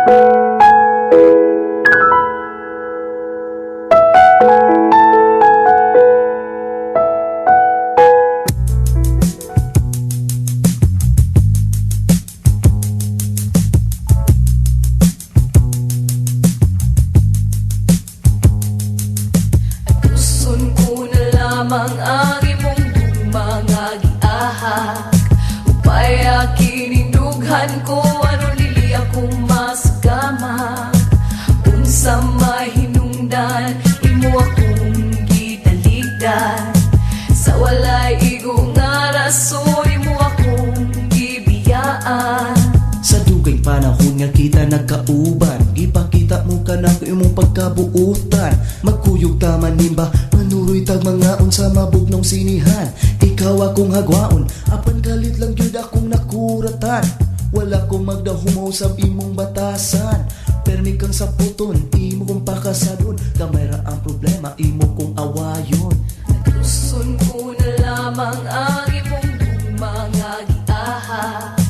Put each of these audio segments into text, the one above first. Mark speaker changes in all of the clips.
Speaker 1: Tuson ko na lamang ang imong gugma nga giahak. Upaya kinindughan ko aron dili ako masugama. Unsa mahinungdan imo akong gitaligdan. Sa walay igo nga rason imo akong gibiyaan.
Speaker 2: Sa dugay panahon nga kita nagkauban, gipakita mo ka na imong pagkabuutan. Magkuyog taman nimba, manuroy tag mga unsa mabugnong sinihan. Ikaw akong hagwaon, apan kalit lang gyud akong nakuratan. Wala ko magdahumaw sa imong batasan. Permi kang saputon, imo kong pakasadon. Gamay ra ang problema, imo kong awayon.
Speaker 1: Tuson ko na lamang ang imong gugma nga giahak.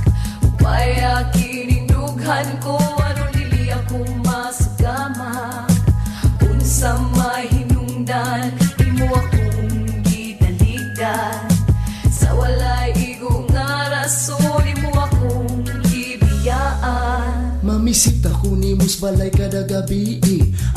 Speaker 1: Upaya kinindughan ko aron dili ako masugama. Unsa mahinungdan imo akong gitaligdan. Sa walay igo nga rason imo akong gibiyaan.
Speaker 2: Mamisita ko ni balay kada gabi,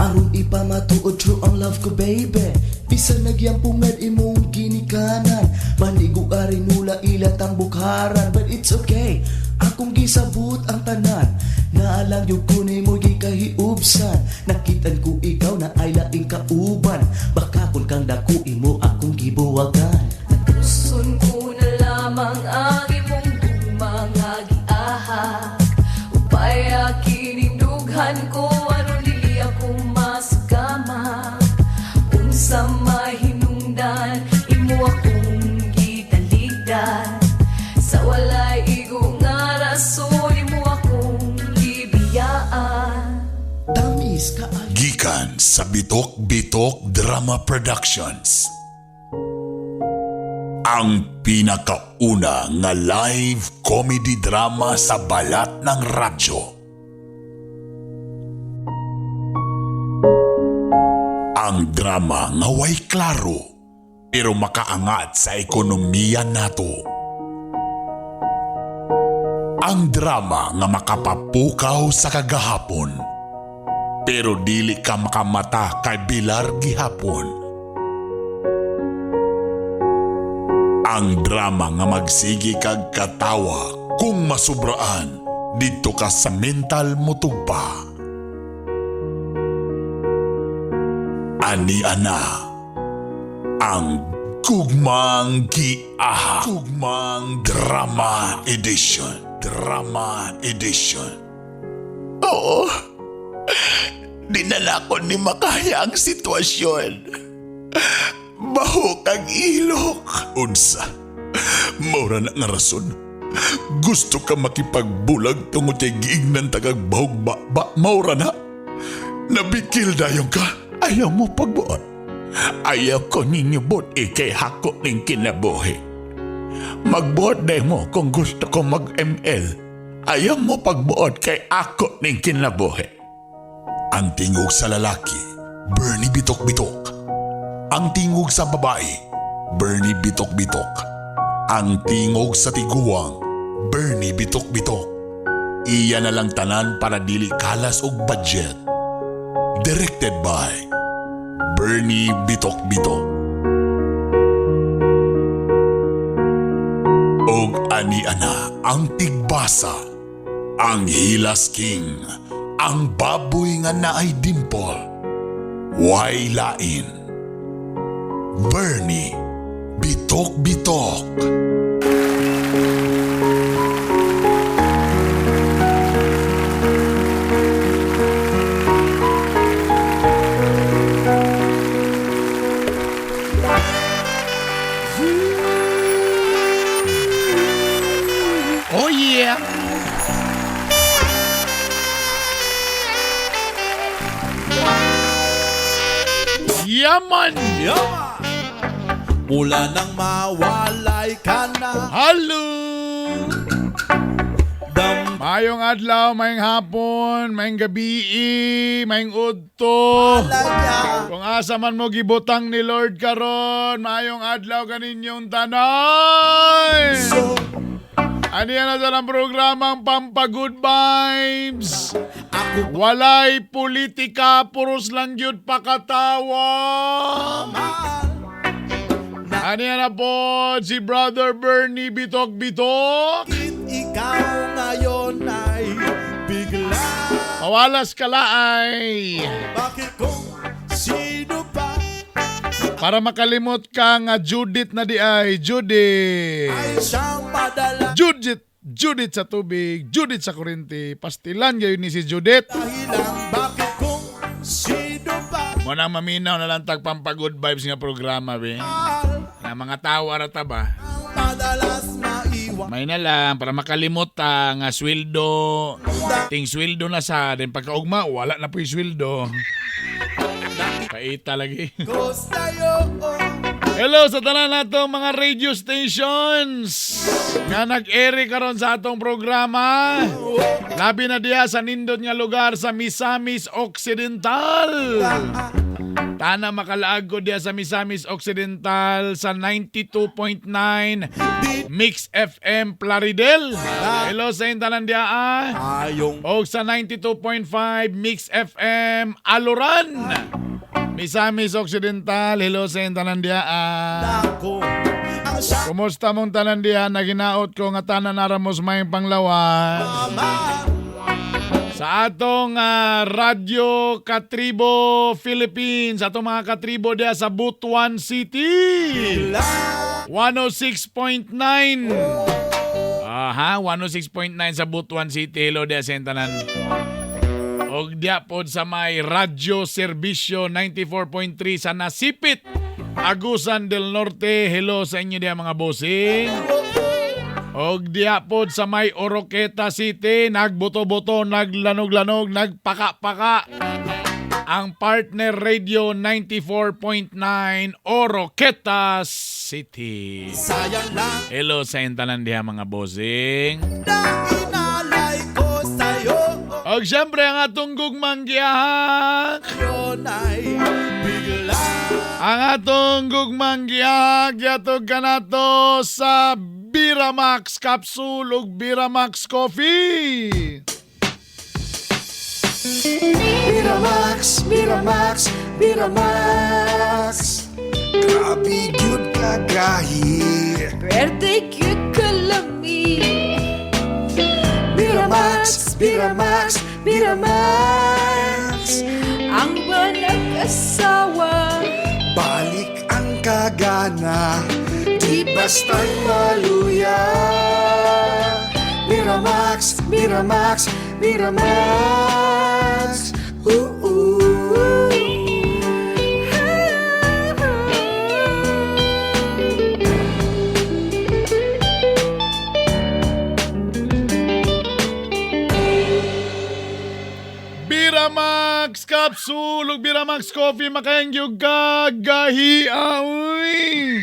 Speaker 2: aron ipamatuod true ang love ko, baby. Bisan nagyampungad imong ginikanan, Panigo ari nula ilat ang bukharan. But it's okay, akong gisabot ang tanan. Naalang yung ko nimo gikahiubsan. Nakitan ko ikaw na ay laing kauban. Baka kun kang dako imo akong gibuwagan.
Speaker 1: Tuson ko na lamang ang imong gugma nga giahak. Upaya kinindughan ko aron dili ako masugama. Unsa mahinungdan imo akong gitaligdan. Sa walay igo nga rason imo akong gibiyaan.
Speaker 2: Tamis kaayo.
Speaker 3: Gikan sa Bitok Bitok Drama Productions. Ang pinakauna nga live comedy drama sa balat ng radyo. Ang drama nga way klaro pero makaangat sa ekonomiya nato. Ang drama nga makapapukaw sa kagahapon pero dili ka makamata kay Bilar gihapon. Ang drama nga magsigi kag katawa kung masubraan didto ka sa mental mutugpa. Ani ana ang Gugmang Giaha. Gugmang Drama Edition. Drama Edition. Oo. Dinala ko ni makaya ang sitwasyon. Bahok ang ilok. Unsa? Maura na nga rason. Gusto ka makipagbulag tungod kay giignan tagag bahog ba, ba maura na. Nabikil dayon ka. Ayaw mo pagbuot. Ayaw ko ninyo buot ikay hako ning kinabuhi. Magbuot day mo kung gusto ko mag-ML. Ayaw mo pagbuot kay ako ning kinabuhi. Ang tingog sa lalaki, Bernie Bitok Bitok. Ang tingog sa babae, Bernie Bitok Bitok. Ang tingog sa tiguang, Bernie Bitok Bitok. Iya na lang tanan para dili kalas og budget. Directed by Bernie Bitok Bitok. Og ani-ana ang tigbasa, ang Hilas King, ang baboy nga naay dimple, way lain. Bernie Bitok Bitok.
Speaker 4: Oh yeah! Yaman!
Speaker 5: Mula nang mawalay ka na.
Speaker 4: Hello!
Speaker 5: Dam
Speaker 4: Maayong Mayong adlaw, mayong hapon, mayong gabii, mayong udto. Kung asa man mo gibutang ni Lord karon, mayong adlaw kaninyong tanan. Ano yan na sa programang Pampa Good Vibes? Walay politika, puros lang yun pakatawa. Ano yan na po, si Brother Bernie Bitok Bitok.
Speaker 5: Ikaw ngayon ay bigla.
Speaker 4: Mawalas kalaay.
Speaker 5: Bakit kung sino pa
Speaker 4: Para makalimot ka nga Judith na di ay Judith.
Speaker 5: ay siyang madala?
Speaker 4: Judith, Judith sa tubig, Judith sa kuryente. Pastilan gayon ni si Judith.
Speaker 5: Dahilan bakit kung sino pa
Speaker 4: Muna maminaw na lang tag pampa-good vibes nga programa be. Na mga tao arata ba?
Speaker 5: ang madalas maiwan?
Speaker 4: May na lang para makalimot ta nga sweldo. Ting sweldo na sa din pagkaugma wala na po yung sweldo. Paita lagi.
Speaker 5: Ko sa'yo.
Speaker 4: Hello sa tanan natong mga radio stations nga nag-ere karon sa atong programa. Labi na diha sa nindot nga lugar sa Misamis Occidental. Tana makalaag ko diha sa Misamis Occidental sa 92.9 Mix FM Plaridel. Hello sa inyong tanan diha ah.
Speaker 5: Ayong
Speaker 4: Og sa 92.5 Mix FM Aluran. Misamis Occidental, hello sa inyong tanan diha ah.
Speaker 5: ako ang siyang
Speaker 4: Kumusta mong tanan diha? Naginaot ko nga tanan naramos may panglawas.
Speaker 5: ama.
Speaker 4: Sa atong Radyo Katribo Philippines, atong mga katribo diha sa Butuan City. 106.9. Aha, 106.9 sa Butuan City. Hello diha sa inyong tanan. Og diha pod sa may Radyo Serbisyo 94.3 sa Nasipit, Agusan del Norte. Hello sa inyo diha mga bossing. Og diha pod sa may Oroqueta City, nagbuto-buto, naglanog-lanog, nagpaka-paka. Ang Partner Radio 94.9 Oroqueta City.
Speaker 5: Sayang lang
Speaker 4: Hello sa intanan diha mga bossing.
Speaker 5: na inalay ko sa'yo.
Speaker 4: Og syempre ang atong gugmang giyahak.
Speaker 5: Ngayon ay bigla.
Speaker 4: Ang atong gugmang giyahak yatog kanato sa Biramax Capsule ug Biramax Coffee.
Speaker 2: Miramax, Miramax, Miramax.
Speaker 6: Grabe gyud kagahi.
Speaker 1: Pwerte cute kalami.
Speaker 6: Miramax, Miramax, Miramax.
Speaker 1: Ang nag-asawa.
Speaker 6: Balik ang kagana, di basta't maluya. Miramax, Miramax, Miramax. Ooh,
Speaker 4: Biramax Capsule ug Biramax Coffee makaengyog ka gahi uy.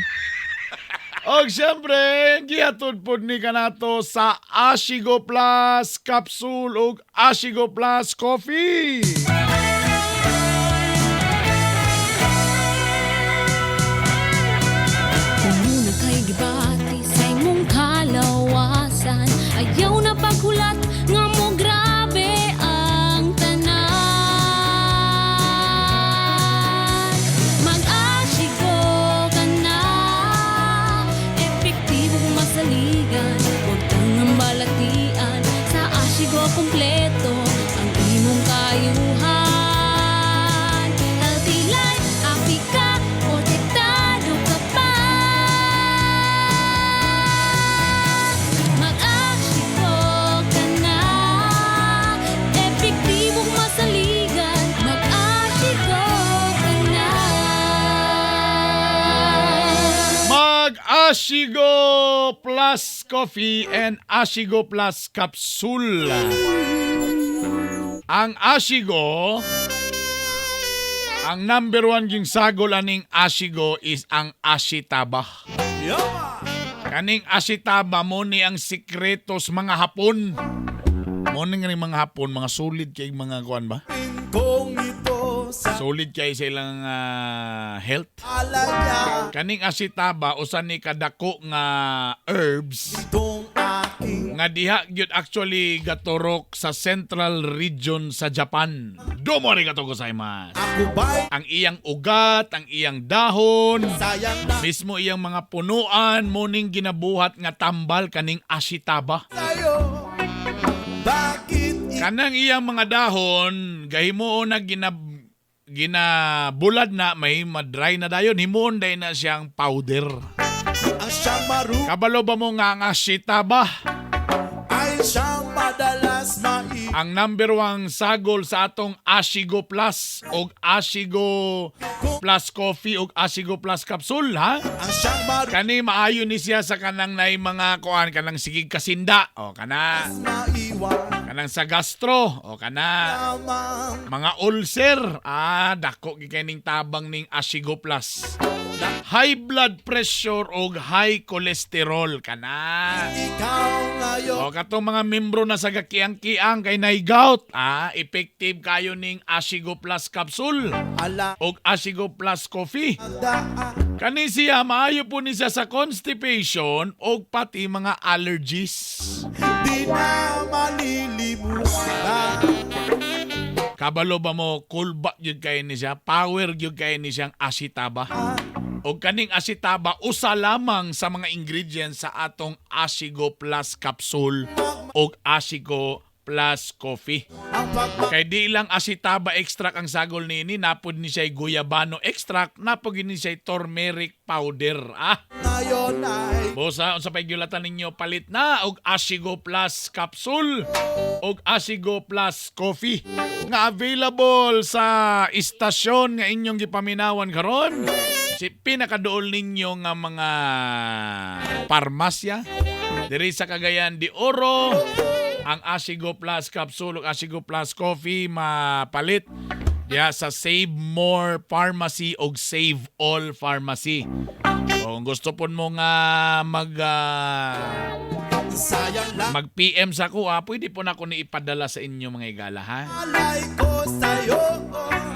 Speaker 4: Og syempre, gihatod pod ni kanato sa Ashigo Plus Capsule ug Ashigo Plus Coffee.
Speaker 1: Muna kay gibati sa imong kalawasan. Ayaw na paghulat nga mo grabe ang tanan. Mag-ashigo ka na. Epektibo kung masaligan. Huwag kang balatian. Sa Ashigo kompleto ang imong kayuhan. Healthy life, happy ka, protektado ka pa. Mag-ashigo ka na. Epektibong masaligan. Mag-ashigo ka na.
Speaker 4: Mag Ashigo Plus Coffee and Ashigo Plus Capsule. Ang Ashigo, ang number one ging sagol aning Ashigo is ang Ashitaba.
Speaker 5: Yama!
Speaker 4: Kaning Ashitaba mo ni ang sikretos mga Hapon. Mo ning mga Hapon, mga solid kay mga kuan ba?
Speaker 5: Kong ito sa
Speaker 4: Solid kay sa ilang health.
Speaker 5: alaya.
Speaker 4: Kaning asitaba usa ni kadako nga herbs
Speaker 5: Itong aking
Speaker 4: nga diha gyud actually gaturok sa central region sa Japan. Domo arigato gozaimasu.
Speaker 5: Ako ba'y
Speaker 4: Ang iyang ugat, ang iyang dahon,
Speaker 5: sayang na
Speaker 4: mismo iyang mga punuan mo ning ginabuhat nga tambal kaning asitaba.
Speaker 5: sa'yo? Bakit
Speaker 4: Kanang iyang mga dahon, gahimuon na ginabulad na, may madry na dayon, himuon day na siyang powder.
Speaker 5: Ang siyang maru
Speaker 4: Kabalo ba mo nga ang asitaba?
Speaker 5: ay siyang madalas mai
Speaker 4: Ang number one sagol sa atong Ashigo Plus og Ashigo Plus Coffee og Ashigo Plus Capsule, ha?
Speaker 5: Ang siyang maru
Speaker 4: Kani maayo ni siya sa kanang nay mga kuan, kanang sigig kasinda o kana
Speaker 5: maiwan
Speaker 4: kanang sa gastro o kana
Speaker 5: lamang.
Speaker 4: mga ulcer. Ah, dako gi kay ning tabang ning Ashigo Plus. High blood pressure og high cholesterol kana.
Speaker 5: Ikaw ngayon.
Speaker 4: O katong mga membro na sa gakiang-kiang kay nay gout. Ah, effective kayo ning Ashigo Plus capsule
Speaker 5: Ala
Speaker 4: og Ashigo Plus coffee.
Speaker 5: daan.
Speaker 4: Kani siya maayo po ni siya sa constipation og pati mga allergies.
Speaker 5: Di na malilimutan.
Speaker 4: Kabalo ba mo, kulba gyud kay ni siya, power gyud kay ni siyang asitaba. Og kaning asitaba usa lamang sa mga ingredients sa atong Asigo Plus capsule og Asigo Plus coffee.
Speaker 5: Ang pagmamahal
Speaker 4: Kay di lang asitaba extract ang sagol niini, napod ni siya guyabano extract, napod ni siya turmeric powder. Ah,
Speaker 5: ngayon ay
Speaker 4: bosa, unsa pay gyulatan ninyo, palit na og Asigo Plus capsule og Asigo Plus coffee nga available sa istasyon nga inyong gipaminawan karon. Si pinakaduol ninyo nga mga parmasya diri sa Cagayan de Oro, ang Asigo Plus capsule ug Asigo Plus coffee mapalit diha sa Save More Pharmacy og Save All Pharmacy. Kung gusto po mo nga
Speaker 5: sayang lang
Speaker 4: mag-PM sa ko, ah, pwede po na ako ni ipadala sa inyo, mga igala, ha.
Speaker 5: alay ko sa'yo.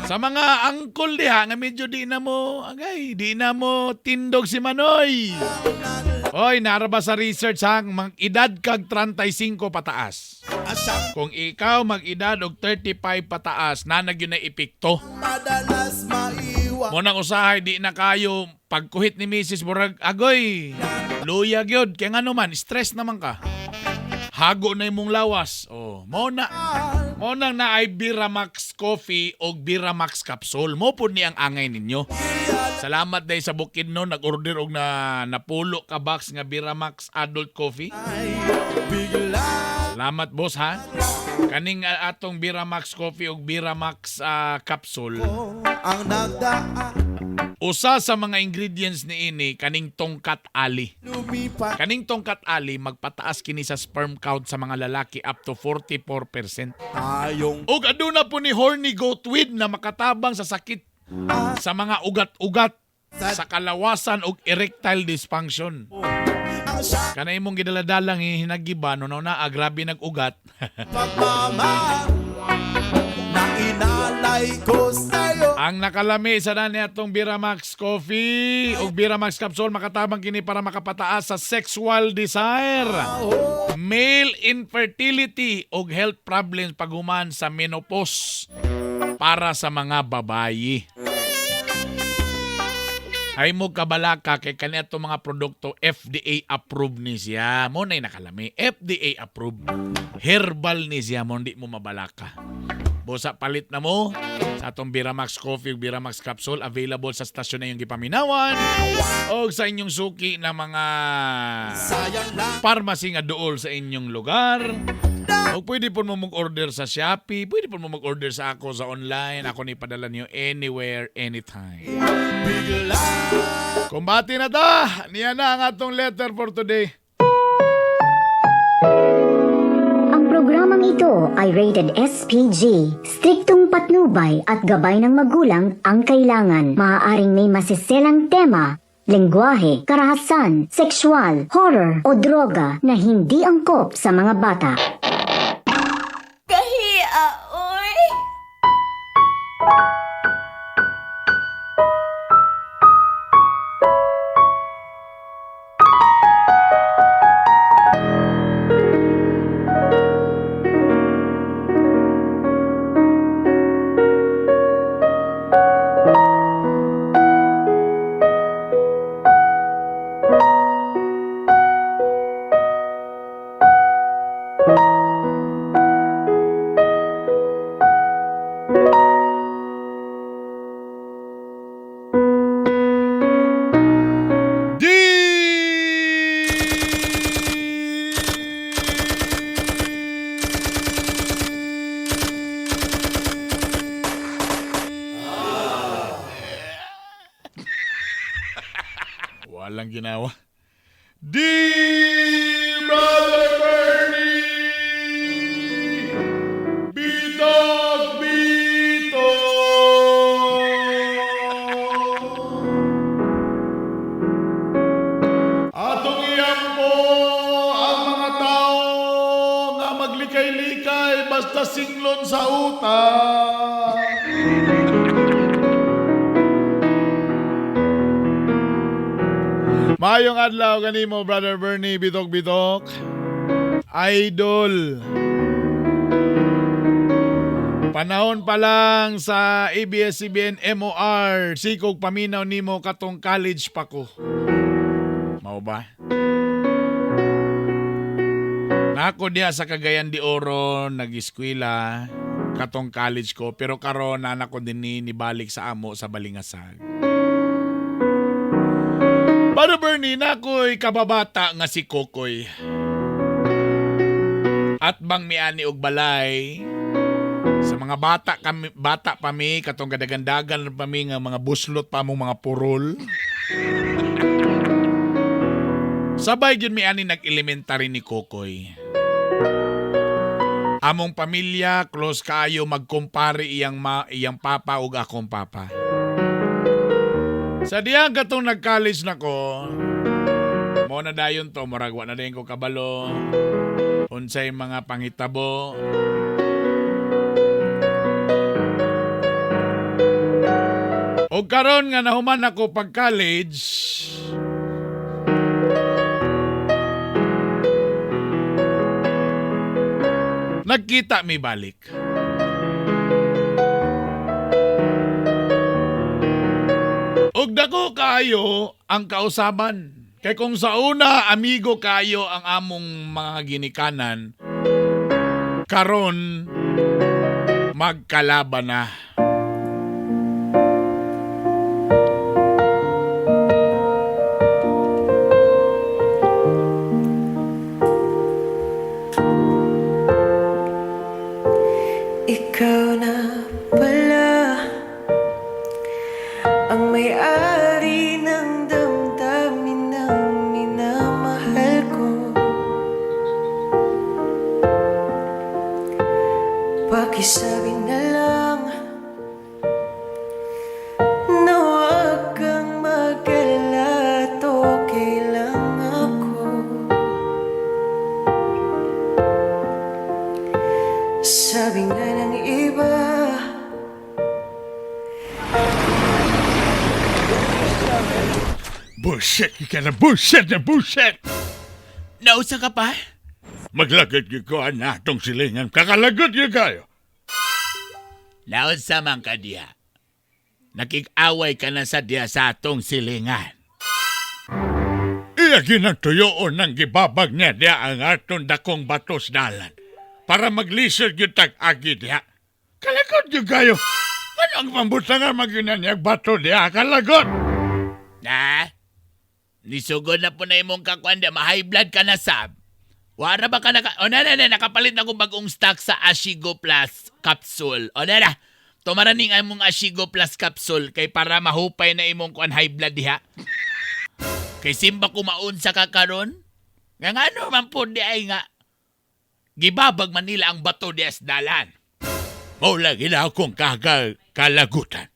Speaker 4: Sa mga angkol diha nga medyo di na mo agay, di na mo tindog si Manoy. Oy, naraba sa research ha, mag edad kag 35 pataas.
Speaker 5: Ang siyang
Speaker 4: Kung ikaw mag-edad og 35 pataas, nanag yun na epekto.
Speaker 5: madalas maiwan.
Speaker 4: Mo nang usahay di na kayo pagkuhit ni Mrs. Murag agoy. Luya gyud kay ngano man stress naman ka. Hago na imong lawas. Oh, mo na. Mo nang naay Biramax coffee og Biramax capsule. Mo pud ni ang angay ninyo. Salamat day sa bukid no nag-order og na napulo ka box nga Biramax adult coffee.
Speaker 5: Ay bigla
Speaker 4: Salamat, boss, ha. Kaning atong Biramax coffee og Biramax capsule.
Speaker 5: ang nagdaan.
Speaker 4: Usa sa mga ingredients niini kaning tongkat ali.
Speaker 5: Lumipat
Speaker 4: Kaning tongkat ali magpataas kini sa sperm count sa mga lalaki up to 44%.
Speaker 5: Tayong
Speaker 4: Ug aduna po ni horny goat weed na makatabang sa sakit sa mga ugat-ugat sa kalawasan ug erectile dysfunction.
Speaker 5: Ang siyang
Speaker 4: Kana imong gidaladalang hinagiba no na ah, grabe nag-ugat.
Speaker 5: pagmamahal na inalay ko sa'yo.
Speaker 4: Ang nakalami sa nani atong Biramax Coffee ug Biramax Capsule makatabang kini para makapataas sa sexual desire, male infertility ug health problems paghuman sa menopause para sa mga babayi. Ay mo kabalaka kay kani atong mga produkto FDA approved ni siya. Mo na'y nakalami. FDA approved. Herbal ni siya mo, hindi mo mabalaka. Busa palit na mo sa atong Biramax Coffee ug Biramax Capsule available sa stasyon na iyong gipaminawan o sa inyong suki na mga
Speaker 5: Sayang lang
Speaker 4: pharmacy nga duol sa inyong lugar. O pwede po mo mag-order sa Shopee, pwede po mo mag-order sa ako sa online. Ako ni padala niyo anywhere, anytime.
Speaker 5: Bigla
Speaker 4: Kumbati na ta! Niya na ang atong letter for today.
Speaker 7: Ang programang ito ay rated SPG. Striktong patnubay at gabay ng magulang ang kailangan. Maaaring may masiselang tema, lengguwahe, karahasan, sexual, horror o droga na hindi angkop sa mga bata.
Speaker 4: Walang ginawa. Dear Brother Bernie! Bitok, bitok! Atong iyampo ang mga tao nga maglikay-likay basta singlon sa utang. Maayong adlaw kanimo, Brother Bernie, bitok bitok. Idol. Panahon pa lang sa ABS-CBN MOR, sikog paminaw nimo katong college pa ko. Mao ba? Nako diha sa Cagayan de Oro, nag-eskwela katong college ko, pero karon anak ko din ni nibalik sa amo sa Balingasag. Brother Bernie, nakoy kababata nga si Kokoy. At bang miani og balay sa mga bata kami, bata pa mi katong kadagandagan pa mi nga mga buslot pa mong mga purol. Sabay gyud mi ani nag-elementary ni Kokoy. Among pamilya close kaayo magkumpare iyang iyang papa ug akong papa. Sa diyang katong nag-college na ko, mo na dayon to, murag wa na dayon ko kabalo, unsay mga pangitabo. O karon nga nahuman ako pag college, nagkita mi balik. Og dako kayo ang kausaban. Kay kung sa una amigo kayo ang among mga ginikanan, karon magkalaban na.
Speaker 8: Ikaw na pala ang may-ari ng damdamin ng minamahal ko. Pakisabi na lang na huwag kang mag-alala at okay lang ako. Sabi nga ng iba,
Speaker 3: Bullshit, you kana bullshit na bullshit.
Speaker 9: Nausa ka pa?
Speaker 3: Maglagot gyud ko ana atong silingan. Kakalagot gyud kayo.
Speaker 9: Nausa man ka diha. Nakig-away ka na sa diha sa atong silingan.
Speaker 3: Iya ginang tuyoon ng gibabag niya diha ang atong dakong batos dalan para maglisod gyud tag agi diha. Kalagot gyud kayo. Ano ang pambutangan magyunan niya bato diha? Kalagot!
Speaker 9: Na? Nisugod na po na imong kakuan diha. Ma-high blood ka na sab. Wara ba ka naka... O na na na, nakapalit na akong bagong stock sa Ashigo Plus capsule. O na na, tumaraning ang imong Ashigo Plus capsule kay para mahupay na imong kuan high blood diha. Kay simba kumaon sa kakaron. Nga nga ano man po di ay nga. Gibabag man nila ang bato di as dalan.
Speaker 3: Mao lagi na akong kalagutan.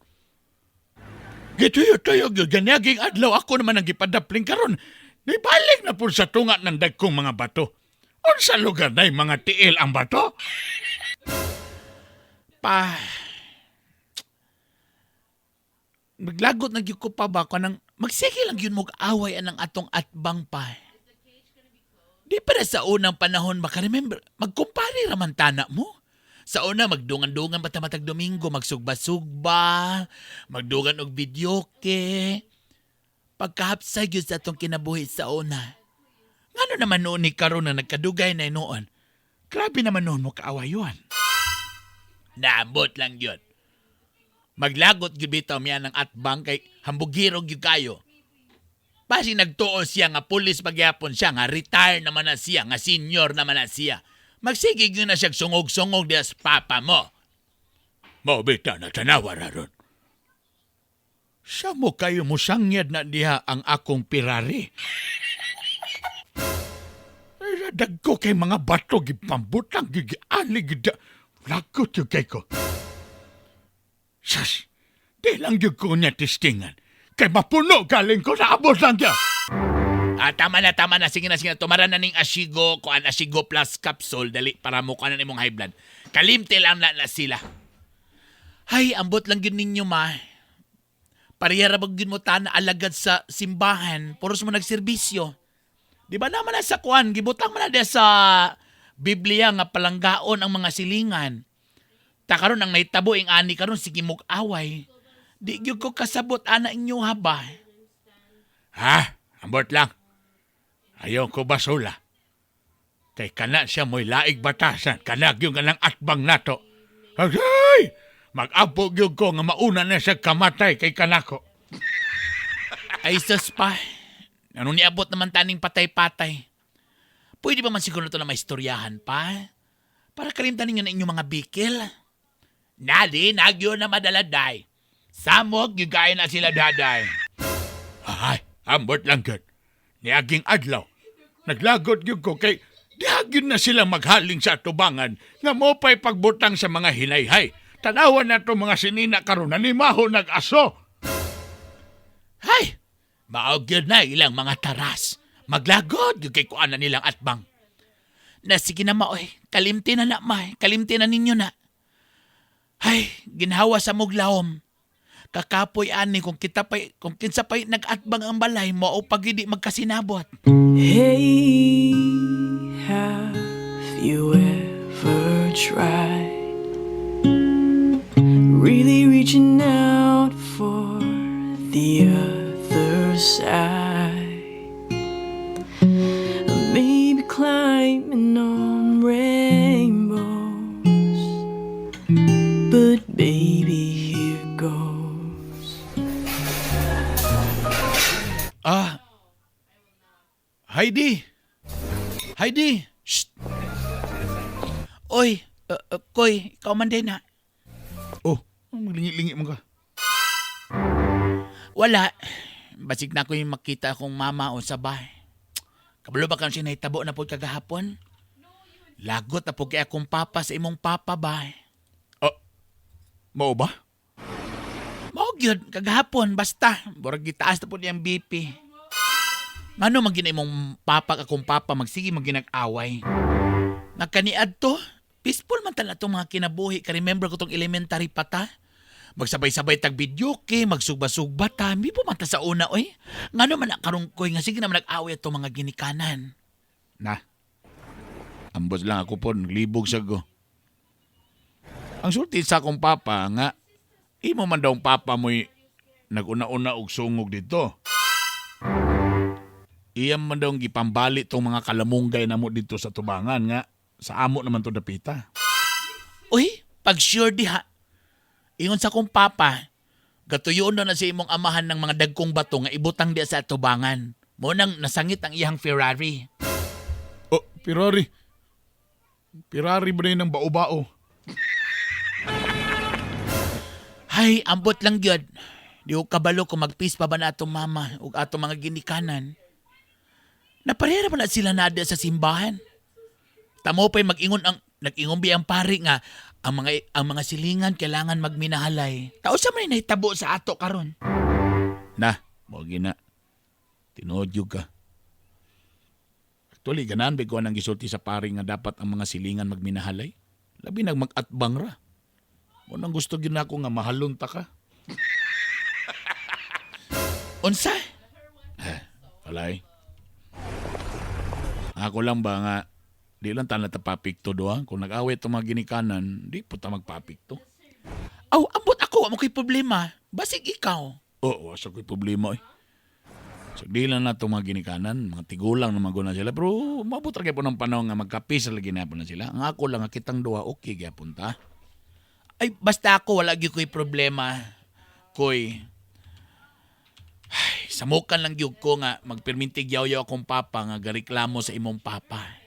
Speaker 3: Gituyo-tuyo gyud ganyaging adlaw ako naman ang gipadapling karon. Nibalik na po sa tunga ng dagkong mga bato. Unsa lugar na'y mga tiil ang bato?
Speaker 9: Pa maglagot na gyud ko pa ba kanang magsige lang gyud mo away anang atong atbang pa. Di pa na sa unang panahon maka-remember, magkumpare ra man tana mo. Sa una magdungan-dungan pa ta matag Domingo, magsugba-sugba, magdungan og videoke. Pagkahapsay gyud sa atong kinabuhi sa una. Ngano naman noon ni karon na nagkadugay na noon. Grabe naman noon mo kaawayon. Naambot lang yun. Maglagot gyud bitaw miya ng atbang kay hambugiro gyud kayo. Basi nagtuo siya nga pulis pagyapon siya nga retire naman na siya nga senior naman na siya. Magsige gyud na siya sungog-sungog diya sa papa mo.
Speaker 3: Mao bitaw na tanawa ra ron.
Speaker 9: Siya mo kayo mo sangyad na diha ang akong pirari. Ay, dagko kay mga bato gipambutang gigiali gida. Lagot yung kay ko. Sas, di lang gyud ko niya testingan. Kay mapuno galing ko sa abot lang niya. Ah, tama na, tama na. Sige na, sige na. Tumara na ning Asigo, kuan Asigo Plus capsule. Dali, para mo kuan na nimong high blood. Kalimte lang na, na sila. Hay, ambot lang yun ninyo, ma. Pareha ra bag yun mo ta na alagad sa simbahan. Puros mo nagserbisyo. Di ba naman na sa kuan, gibutang man na diya sa Biblia nga palanggaon ang mga silingan. Ta karon ang nahitabo ing ani karon sige mog away. Di gyud ko kasabot ana inyo ha ba? Ha? Ambot lang. Ayaw ko basula. Kay kana siya mo'y laig batasan. Kana gyud nga lang atbang nato. Agay! Mag-apo gyud ko nga mauna na siya kamatay kay kanako. Ay sus pa. Ano niabot naman taning patay-patay? Pwede ba man siguro ito na maistoryahan pa? Para kalimtan ninyo na inyong mga bikil. Nali, nagyo na madaladay. Samog, gigaya na sila daday. Ay, ambot lang gud. Niaging adlaw. Naglagot gyud ko kay dihagyod na sila maghaling sa atubangan nga mo pa'y pagbutang sa mga hinayhay. Tanawan na to mga sinina karon nanimaho nag-aso. Hay, maog gyud na ilang mga taras. Maglagod gyud kay kuan na nilang atbang. Na sige na maoy, kalimti na na may, kalimti na ninyo na. Hay, ginhawa sa muglawom. Kakapoy ani kung kita pay, kung kinsa pay nagatbang ang balay mo o pagidi magkasinabot.
Speaker 8: Hey, have you ever tried really reaching out for the other side? Maybe climbing on rainbows, but baby, here goes.
Speaker 9: Ah. Heidi. Heidi. Shh.
Speaker 10: Oy, Koy, ikaw man din ha.
Speaker 4: Oh, maglingi-lingi mo ka.
Speaker 10: Wala. Basig na ko yung makita akong mama o sa bahay. Kabalo ba kang sinahitabo na po kagahapon? Lagot na po kay akong papa sa imong papa ba?
Speaker 4: Oh, mao ba?
Speaker 10: Mao gyud kagahapon basta burag gitaas na po niyang BP. Ngano man gina imong papa akong papa magsige man ginag-away. Nga kaniadto, peaceful man tala tong mga kinabuhi. Ka-remember ko tong elementary pa ta. Magsabay-sabay tag video kay, magsugba-sugba ta. Mi po man ta sa una oy. Ngano man karong koy nga sige na man nag-away atong mga ginikanan.
Speaker 4: Na. Ambot lang ako po, naglibog sa ko. Ang sulti sa akong papa nga, imo man daw ang papa mo'y naguna-una og sungog dito. Iyam man daw ang gipambali tong mga kalamunggay namo dito sa tubangan nga sa amo naman to dapita.
Speaker 10: Uy, pag sure diha. Ingon sa kong papa, gatuyoon na na sa imong amahan ng mga dagkong bato nga ibutang diha sa atubangan. Mo nang nasangit ang iyang Ferrari.
Speaker 4: Oh, Ferrari. Ferrari ba na yun ang bao-bao?
Speaker 10: Hay, ambot lang gyud. Di ko kabalo kung magpeace pa ba na atong mama ug atong mga ginikanan. Naparera ba na sila na sa simbahan? Tamo pa'y mag-ingon ang nag-ingon bi ang pari nga ang mga silingan kailangan magminahalay. Tao sa man nahitabo sa ato karon.
Speaker 4: Na, mo gina. Tinuod yun ka. Actually, ganahan ba ko ang gisulti sa pari nga dapat ang mga silingan magminahalay? Labi nag mag-atbang ra. Unang gusto gyud nako nga mahalon ta ka.
Speaker 10: Unsa?
Speaker 4: Walay. Ako lang ba nga, di lang tayo natapapikto doha. Kung nag-away itong mga ginikanan, di po ta magpapikto.
Speaker 10: Aw, ambot ako, wa mo ko'y problema. Basig ikaw.
Speaker 4: Oo, wasa ko'y problema eh. So, di lang na itong mga ginikanan, mga tigulang na maguna sila. Pero mabot ra po ng panahon nga magkapis lagi na po na sila. Ang ako lang, nga kitang duha, okay gyapon ta.
Speaker 10: Ay, basta ako, wala gyud ko'y problema. Koy. Ay, samukan lang gyud ko nga magpirmintig yaw-yaw akong papa nga gareklamo sa imong papa.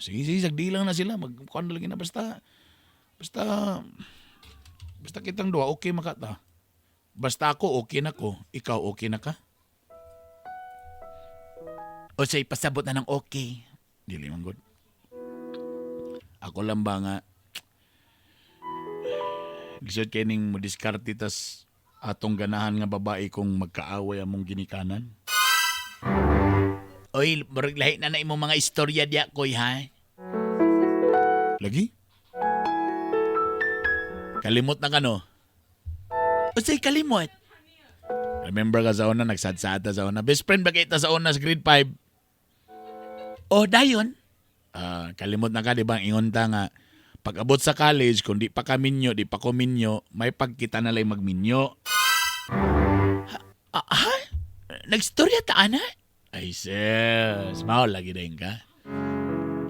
Speaker 4: Sige, sige, sagdi lang na sila. Magkuhan na lagi na. Basta, basta, basta kitang duha, okay makata. Basta ako okay na ko, ikaw okay na ka?
Speaker 9: O siya ipasabot na ng okay.
Speaker 4: Dili man gud. Ako lang ba nga lisod kay ning mo diskarte tas atong ganahan nga babae kung magkaaway among ginikanan.
Speaker 9: Oy, murag lahi na na imong mga istorya diya, Koy, ha?
Speaker 4: Lagi? Kalimot na ka no?
Speaker 9: Unsay kalimot?
Speaker 4: Remember ka sa una, nagsadsada sa una. Best friend ba kita sa una sa grade 5?
Speaker 9: Oh, dayon.
Speaker 4: Ah, kalimot na ka, di ba? Ingon ta nga, pag abot sa college, kung di pa ka minyo, di pa ko minyo, may pagkita na lang magminyo.
Speaker 9: Ah, ha? Nagstorya ta, ana?
Speaker 4: Ay, sis, mao lagi na ka.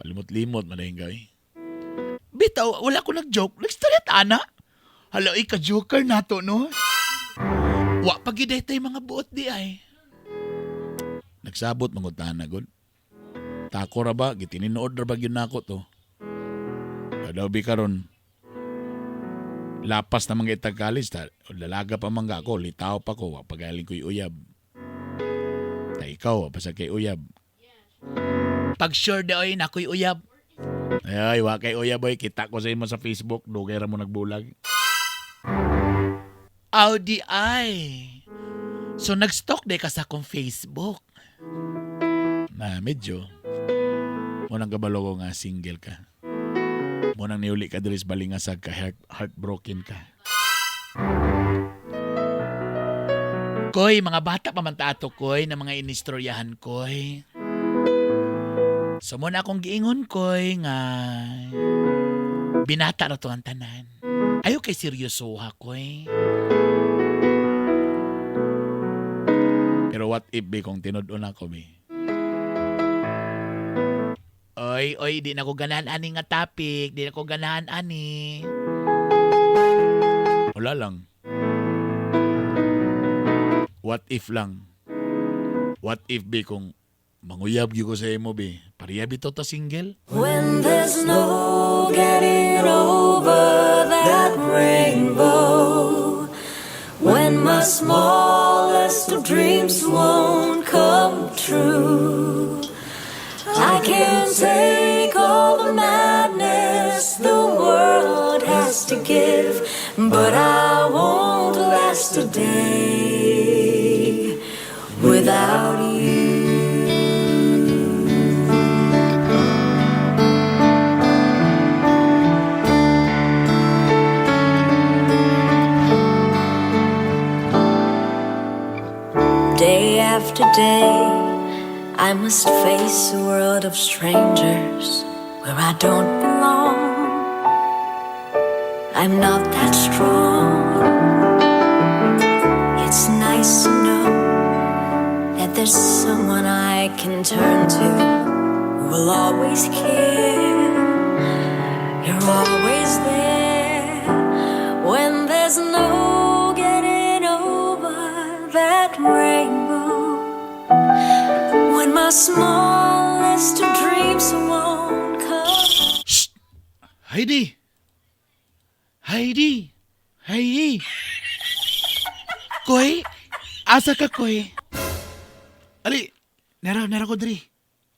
Speaker 4: Kalimot-limot man ka, eh.
Speaker 9: Bitaw, wala ko nag-joke. Nagstorya ta, ana? Hala, ay, ka-joker na to, no? Wa pa gid tay mga buot di ay.
Speaker 4: Nagsabot mangutahan na gud. Tako ra ba, gitininood ra ba gyud nako to. Adobe karon lapas na mga itag college ta, lalaga pa man ka ako, litaw pa ko, wa pagaling ko'y uyab. Ta ikaw, wa pa sa kay uyab.
Speaker 9: Pag sure di oy, nakoy uyab.
Speaker 4: Ay, wa kay uyab boy, kita ko sa imo sa Facebook, dugay ra mo nagbulag.
Speaker 9: Aw di ay. So nag-stalk di ka sa akong Facebook.
Speaker 4: Na medyo mo nang kabalo ko nga single ka. Mo nang niuli ka diri sa balingasag ka, heartbroken ka.
Speaker 9: Koy, mga bata pa man ta ato, koy, na mga inistoryahan, koy. So mo na akong giingon, koy, nga binata na to ang tanan. Ayaw kay seryosoha, koy.
Speaker 4: Pero what if be kung tinud-on ako be?
Speaker 9: Oy, oy, di na ko ganahan ani nga topic, di na ko ganahan ani.
Speaker 4: Wala lang. What if lang? What if be kung manguyab gyud ko sa imo be? Pareha bitaw ta single?
Speaker 8: When there's no getting over that rainbow, when my smallest of dreams won't come true, I can take all the madness the world has to give, but I won't last a day without you. Day after day, I must face a world of strangers where I don't belong. I'm not that strong. It's nice to know that there's someone I can turn to who will always care. You're always there when there's no getting over that rainbow. When my smallest of dreams won't come.
Speaker 4: Shh! Heidi! Heidi! Heidi!
Speaker 9: Koy, asa ka, koy?
Speaker 4: Ali! Nara, nara ko diri.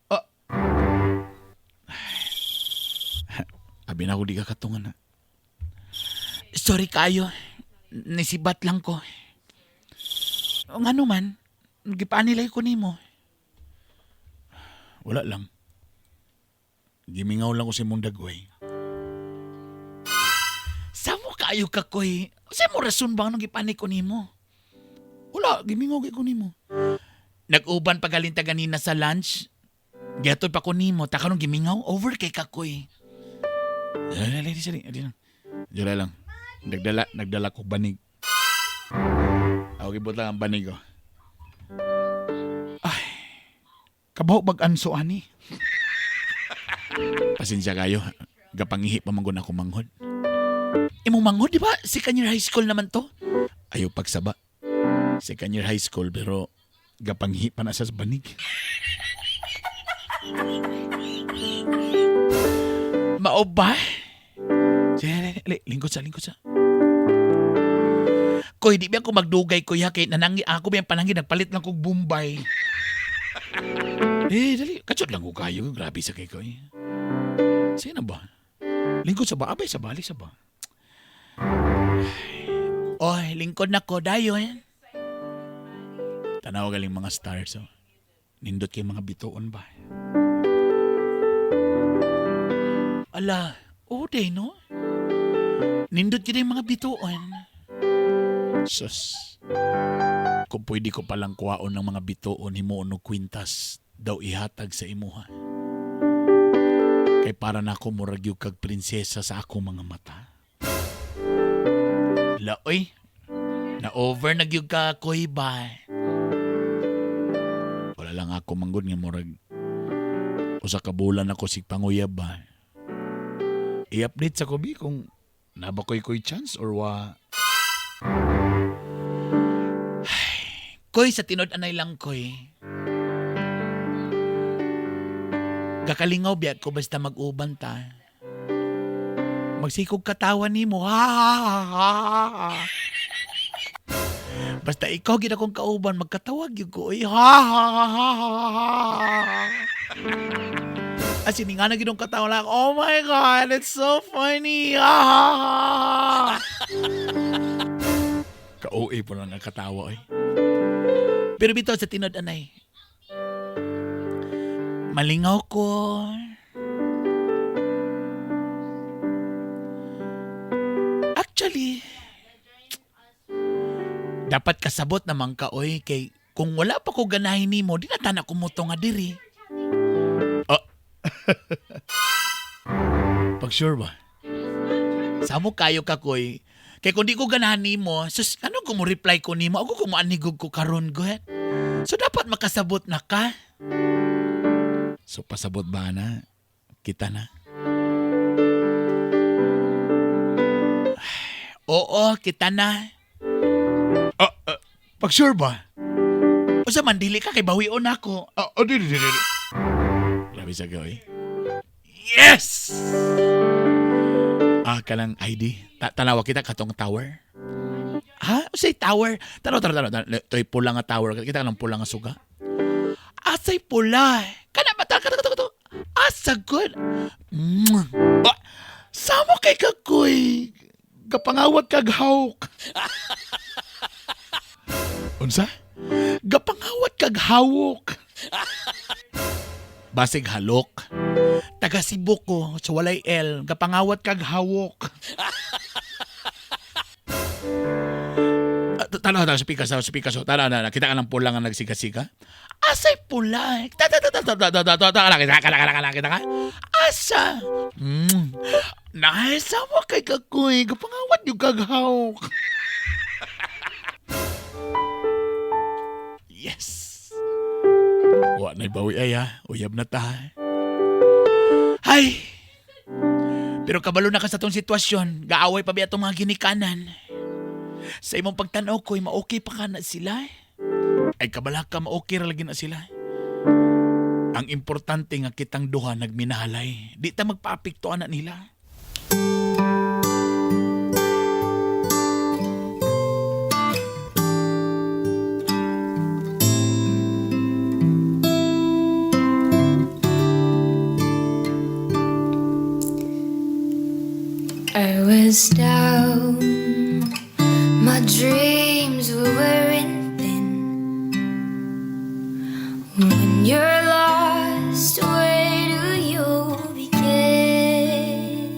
Speaker 4: Oh. Abi na ko di ka katungan na.
Speaker 9: Sorry kayo. Nisibat lang ko. Ang ano man, gipaanilay ko nimo.
Speaker 4: Wala lang. Gimingaw lang ko si mong dagway.
Speaker 9: Samo kayo ka, koy. Sa mo rason ba nung gipanay ko nimo?
Speaker 4: Wala, gimingaw kay ko nimo.
Speaker 9: Nag-uban pa galinta ganina sa lunch. Giatod pa ko nimo, ta kanong gimingaw over kay kakoy.
Speaker 4: Dali, dali, dali, dali lang. Dali lang. Nagdala ko banig. Ako gibot lang ang banig ko. Ay,
Speaker 9: Kabaw bag anso ani.
Speaker 4: Pasensya kayo. Gapangihi pa man gud ako manghod.
Speaker 9: Imong manghod di ba? Second year high school naman to.
Speaker 4: Ayaw pagsaba. Second year high school pero gapanghi pa na sa banig.
Speaker 9: Mao ba?
Speaker 4: Sige, lingkod sa, lingkod sa.
Speaker 9: Koy, di biya ko magdugay ko ya kay nanangi ako biyang pananggi nagpalit lang kog Bombay. Eh, dali. Katsot lang ko kayo. Grabe sa kay koy. Sino ba? Lingkod sa ba? Abay sa bali sa ba? Oy, lingkod na ko. Dayon. Tanaw galing mga stars. Oh. Nindot kay mga bituon ba? Ala, oh day no? Nindot kay mga bituon. Sus. Kung pwede ko palang kuwaon ng mga bituon himuon og kwintas daw ihatag sa imuha. Kay para na ako murag yung kag prinsesa sa akong mga mata. Laoy, na over na gyud ka koy ba. Wala lang ako manggod nga murag usa ka bulan ako sig panguyab ba. I-update sa ko bi kung naba koy koy chance or wa. Koy sa tinod anay lang koy. Gakalingaw biya ko basta mag-uban ta. Magsikog katawa nimo. Ha ha ha ha ha. Basta ikaw gid akong kauban magkatawag gyud ko. Oy, ha ha ha ha ha ha. As in, nga na gid akong katawa lang. Oh my God, it's so funny. Ha ha ha. Ka-OA po lang ang katawa eh. Pero bitaw sa tinod anay. Malingaw ko. Actually, dapat kasabot naman ka, oy, kay kung wala pa ko ganahin nimo, di na tana ko mo nga diri. Oh. Pag sure ba? Samo kayo ka, koy. Kay kung di ko ganahan nimo, sus, ano ko mo reply ko nimo? Ako ko moanigog ko karon, go. So dapat makasabot na ka. So pasabot ba na? Kita na. Oo, kita na. Ah, ah, pag sure ba? Usa man dili ka kay bawion ako. Ah, oh, di, di, di, di. Grabe sa gawin. Yes! Ah, kanang ID. Tanawa kita katong tower. Ha? Usay tower. Tanaw, tanaw, tanaw. Tanaw. To'y pula nga tower. Kita ka ng pula nga suga. Asay pula. Kana ba? Kana, kana, kana. Asa good. Mwah. Ah, samo kay kakoy. Gapangawat kag hawk. Unsa? Gapangawat kag hawok. Basig halok. Taga Cebu ko, so walay L. Gapangawat kag hawok. Ah, tanaw, tanaw, speaker, sa speaker, so, tanaw, tanaw, kita ka ng pula nga nagsiga-siga. Asay pula. Eh. Ta, ta, ta, ta, ta, ta, ta, ta, ta, ta, kita ka, kita ka, kita ka. Asa? Naisa mo kay kakoy. Gapangawat yung kag hawok. Yes. Wa na'y bawi ay ha. Uyab na ta. Hay! Pero kabalo na ka sa tong sitwasyon. Gaaway pa biya itong mga ginikanan. Sa imong pagtanaw ko'y ma-okay pa ka na sila. Eh. Ay kabala ka, ma-okay ra lagi na sila. Ang importante nga kitang duha nagminahalay. Di ta magpaapekto ana nila.
Speaker 8: I was down, my dreams were wearing thin. When you're lost, where do you begin?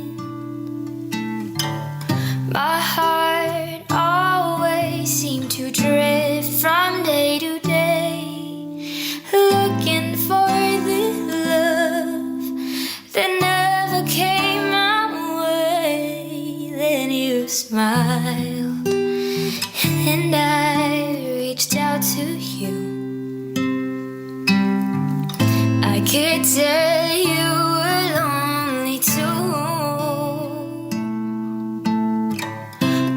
Speaker 8: My heart always seemed to drift from day to day, looking for the love that never came my way. Then you smiled, and I reached out to you. I could tell you were lonely too.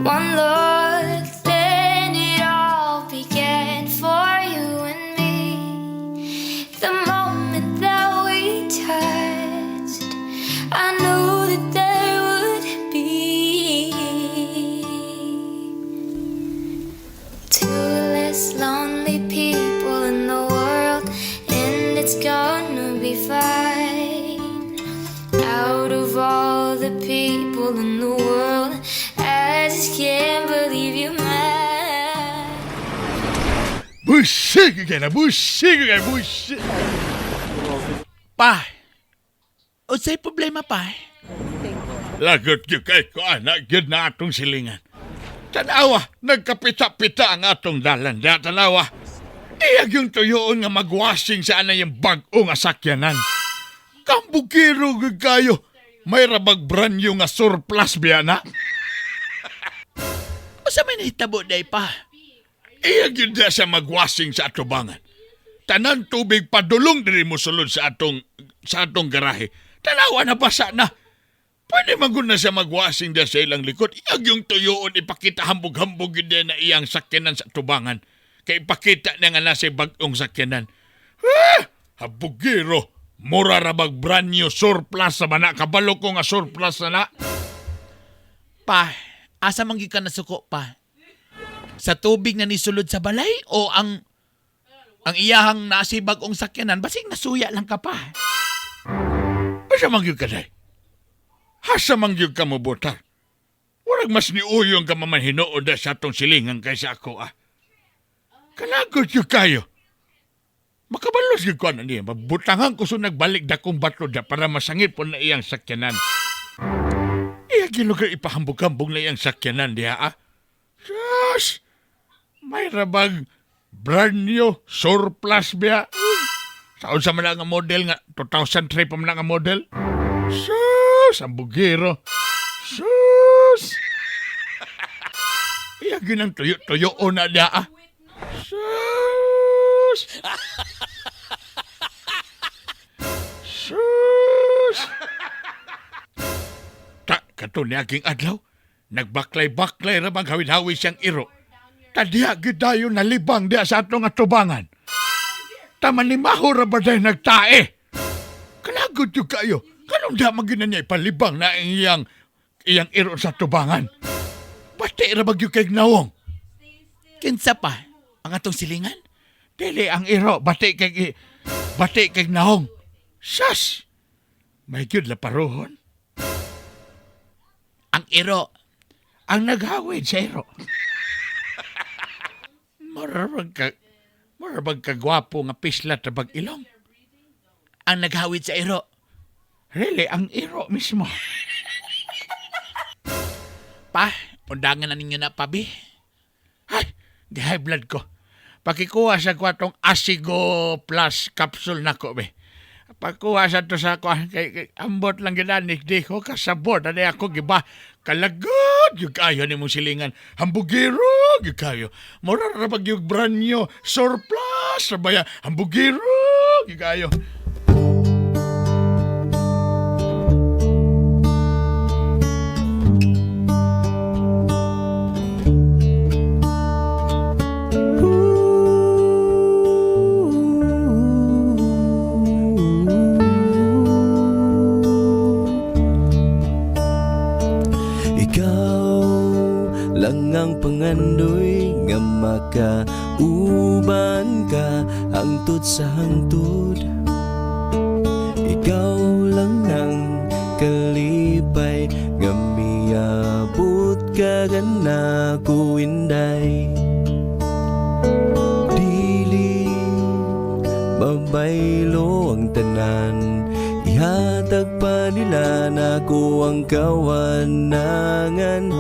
Speaker 8: One look, then it all began for you and me. The moment that we touched, I knew that there would be.
Speaker 4: Busig kay na, busig kay busig.
Speaker 9: Pa, unsay problema pa?
Speaker 4: Lagot gyud kay ko anak gyud na atong silingan. Tanawa, nagkapita-pita ang atong dalan da tanawa. Iyag yung tuyoon nga magwasing sa anay yung bag-o nga sakyanan. Kambukiro gyud kayo. May rabag brand new nga surplus biya na.
Speaker 9: Unsa may nahitabo day pa?
Speaker 4: Iyag yun da siya magwasing sa atubangan. Tanan tubig padulong diri mo sulod sa atong garahe. Tanawa na basa na. Pwede man gud na siya magwasing da sa ilang likod. Iyag yung tuyoon ipakita hambog-hambog yun na iyang sakyanan sa atubangan. Kay ipakita na nga nasa bag-ong sakyanan. Ah! Habugiro! Mura rabag brand new surplus sa bana. Kabalo ko nga surplus na na.
Speaker 9: Pa, asa man gyud ka nasuko pa? Sa tubig na nisulod sa balay o ang iyahang nasi bag-ong sakyanan basig nasuya lang ka pa.
Speaker 4: Asa man gyud ka day? Asa man gyud ka mobotar? Warag mas niuyong ka maman hinuod na sa atong silingan kaysa ako ah. Kalagot gyud kayo. Makabalos gyud ko ana niya. Mabutangan ko so nagbalik dakong bato da para masangit po na iyang sakyanan. Iya gyud ipahambog-hambog na iyang sakyanan diha ah. Sus! May rabag brand new surplus biya. Sa unsa man ang model nga 2003 pa man ang model. Sus, ang bugiro. Sus. Iya ginang tuyo-tuyo na dia ah. Sus. Sus. Ta kato ni aking adlaw. Nagbaklay-baklay ra bang hawid-hawi siyang iro. Tadiha gyud dayon nalibang diha sa atong atubangan. Tama ni Maho ra ba dahil nagtae? Kalagot yung kayo. Kanong da magina niya ipalibang na iyang iyang iro sa tubangan? Pati ra ba gyud kay nawong?
Speaker 9: Kinsa pa? Ang atong silingan?
Speaker 4: Dili ang iro, bati kay naong. Sas! May gyud laparuhon.
Speaker 9: Ang iro.
Speaker 4: Ang naghawid sa iro. Marabag ka gwapo nga pislat rabag ilong.
Speaker 9: Ang naghawid sa iro.
Speaker 4: Really, ang iro mismo.
Speaker 9: Pa, undangan na ninyo na pabi.
Speaker 4: Ay, di high blood ko. Pakikuha sa kwatong Asigo Plus capsule nako be. Pagkuha sa to sa ko kay ambot lang ginanik di ko kasabot ani ako giba kalagod gyud kayo ni mong silingan hambugiro gyud kayo mura ra bag yung brand new surplus ra baya hambugiro gyud kayo.
Speaker 2: Ikaw lang ang pangandoy nga makauban ka hangtod sa hangtod. Ikaw lang ang kalipay nga miabot ka ganako inday. Dili mabaylo ang tanan, ihatag pa nila nako ang kawanangan.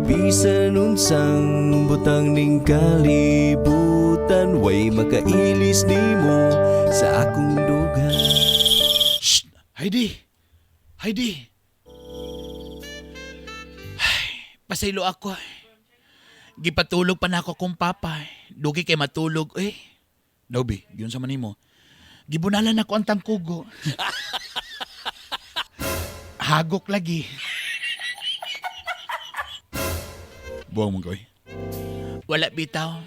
Speaker 2: Bisan unsang butang ning kalibutan, way makailis nimo sa akong dugan.
Speaker 9: Shh! Heidi! Heidi! Ay, pasaylo ako. Gipatulog pa na ako kong papa. Dugi kay matulog. Eh, Nobi, yun sa manimo. Gibunalan ako ang tangkugo. Hagok lagi.
Speaker 4: Buwang mo koy.
Speaker 9: Wala bitaw.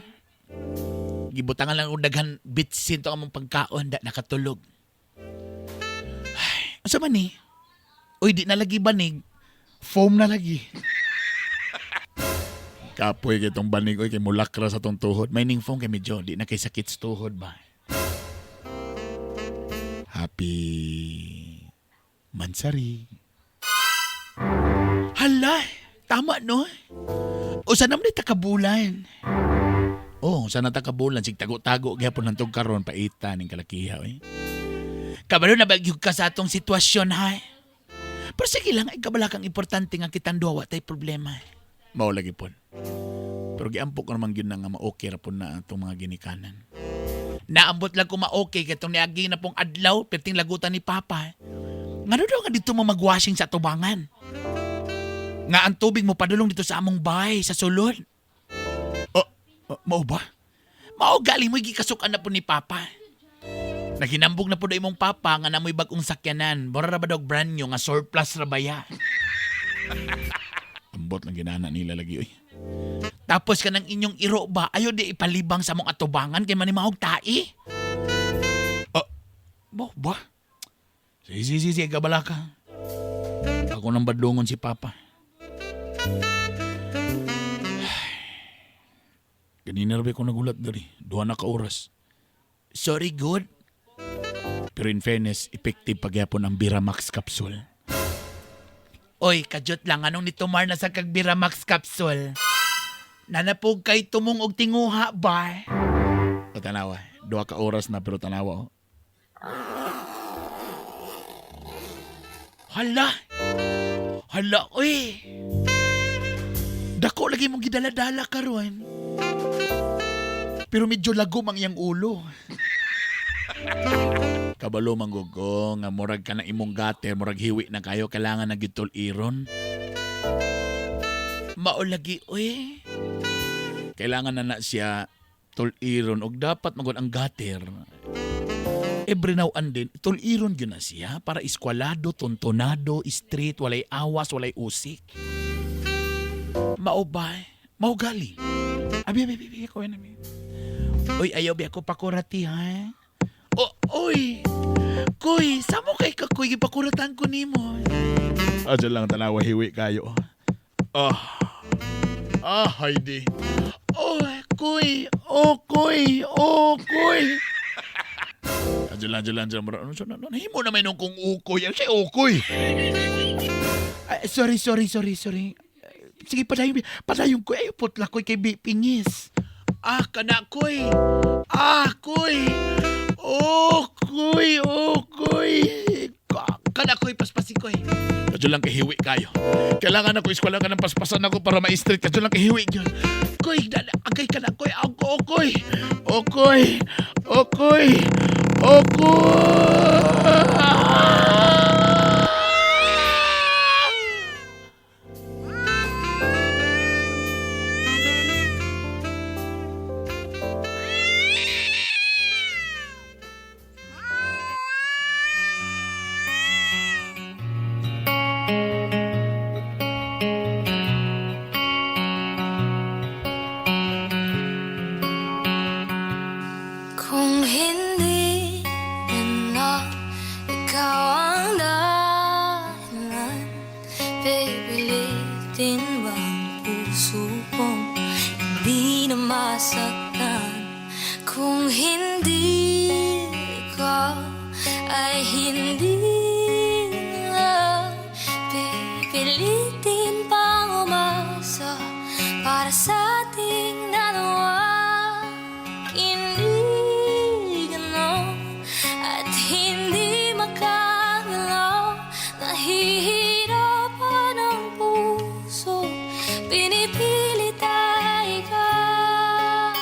Speaker 9: Gibutangan lang og daghan bitsin to among pagkaon da nakatulog. Ay, unsa man ni? Uy, di na lagi banig.
Speaker 4: Foam na lagi. Kapoy kay tong banig oy kay mulakra sa tong tuhod.
Speaker 9: May ning phone kay medyo di na kay sakit sa tuhod ba.
Speaker 4: Happy Mansari.
Speaker 9: Hala, tama no. Usa naman ni takabulan. Oh, sana ta kabulan sig tago-tago gyapon hantog karon paita ning kalakiha eh. Kabalo na bagyog ka sa atong sitwasyon ha. Pero sige lang, ay kabala kang importante nga kitang duha wa tay problema. Mao lagi pon. Pero giampo ko naman gyud na nga ma-okay ra pon na atong mga ginikanan. Naambot lang ko ma-okay katong niagi na pong adlaw perting lagutan ni Papa. Ngano daw nga dito mo magwashing sa tubangan? Nga ang tubig mo padulong dito sa among bahay sa sulod. Oh, oh, mao ba? Mao galing mo gikasukan na po ni Papa. Naghinambog na po na imong papa nga namoy bag-ong sakyanan. Bora ra ba daw brand new nga surplus ra ba ya? Ambot lang ginana nila lagi oy. Tapos kanang inyong iro ba ayo di ipalibang sa mong atubangan kay manimahog tai. Oh, bo ba? Si si si si gabala ka. Ako nang badlongon si papa. Ganina ra ba ko nagulat diri. Duha na ka oras. Sorry, good. Pero in fairness, effective pagyapon ang Biramax capsule. Oy, kadyot lang anong nitumar na sa kag Biramax capsule. Nanapog kay tumong og tinguha ba? O tanawa, duha ka oras na pero tanawa oh. Hala! Hala, oy! Dako lagi mong gidala-dala karon. Pero medyo lagom ang iyang ulo. Kabalo man gugo nga murag ka na imong gutter, murag hiwi na kayo, kailangan na gyud iron. Maulagi oy. Kailangan na na siya tuliron og dapat magod ang gutter. Every now and then, tuliron gyud na siya para eskwalado, tontonado, street, walay awas, walay usik. Mao ba? Mao gali. Abi, abi, abi, abi, ako na. Uy, ayaw bi ako pakurati ha. O, oy. Kuy, samo kay ka kuy gipakuratan ko nimo. Adyo lang tanawa hiwi kayo. Ah. Ah, Heidi. Oh, kuy. Oh, kuy. Oh, kuy. Adyo lang, adyo lang, adyo lang. Ano, ano, ano, himo naman nung kung ukoy. Ano siya ukoy? Ay, sorry, sorry, sorry, sorry. Sige, padayon, padayon ko. Ay, putla koy kay Pingis. Ah, kana koy. Ah, koy. Oh, koy, oh, koy. Kana koy, paspasi koy. Kadyo lang kahiwi kayo. Kailangan ako eskwela ka ng paspasan ako para ma-street. Kadyo lang kahiwi yun. Koy, dada, agay ka na koy. Ako, oh, koy. Oh, koy. Oh, koy. Oh, koy.
Speaker 8: Kung hindi na ikaw ang dahilan, pipilitin ba ang puso kong hindi na masaktan? Kung hindi ikaw ay hindi na pipilitin pang umasa para sa ating dalawa. Hindi ganon at hindi makagalaw. Nahihirapan ang puso, pinipilit ay ikaw.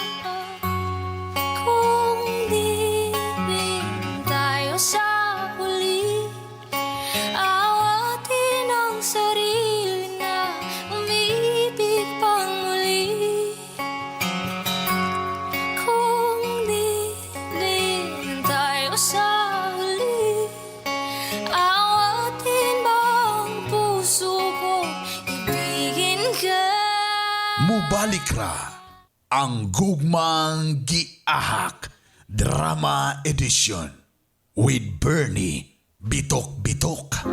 Speaker 8: Kung di rin tayo sa huli, awatin ang sarili na umibig pang muli. Kung di rin tayo sa huli, awatin ba ang puso ko, ibigin ka?
Speaker 3: Mubalik ra ang Gugmang Giahak Drama Edition with Bernie Bitok Bitok.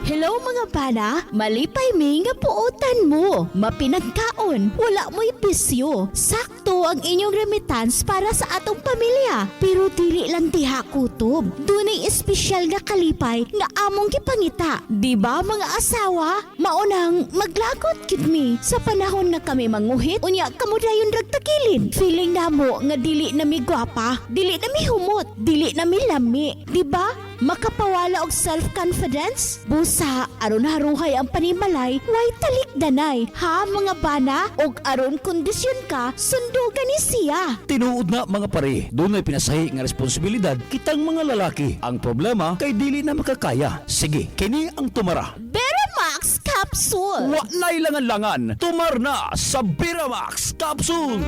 Speaker 1: Hello mga bana, malipay mi nga puotan mo. Mapinagkaon, wala mo'y bisyo. Sakto ang inyong remittance para sa atong pamilya. Pero dili lang diha kutob. Dunay espesyal nga kalipay nga among gipangita. Di ba mga asawa? Maunang maglagot gyud mi sa panahon nga kami manguhit unya kamo dayon rag tagilid. Feeling namo nga dili na mi gwapa, dili na mi humot, dili na mi lami. Di ba? Makapawala og self-confidence? Busa, aron haruhay ang panimalay, way talikdanay. Ha mga bana? Og aron kondisyon ka, sundugan ni siya.
Speaker 11: Tinuod na mga pare, dunay pinasahi nga responsibilidad kitang mga lalaki. Ang problema kay dili na makakaya. Sige, kini ang tumara.
Speaker 1: Beramax Capsule!
Speaker 11: Wa na'y langan-langan, tumar na sa Beramax Capsule.